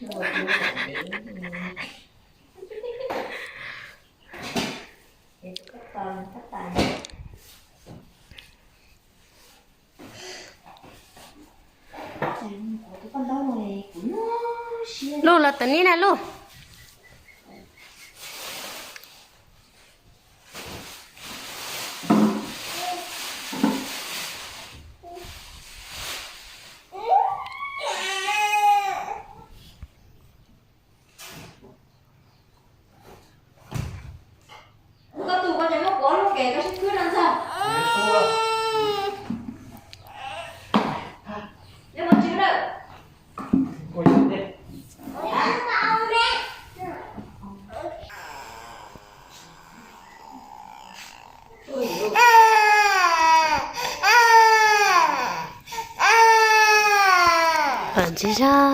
Luj, los tom neb na Luj. Koj tus koj cov muab kuav lub kev koj sib khwb no ntag. Nyob qhov tsis dawm. Ntxim zog.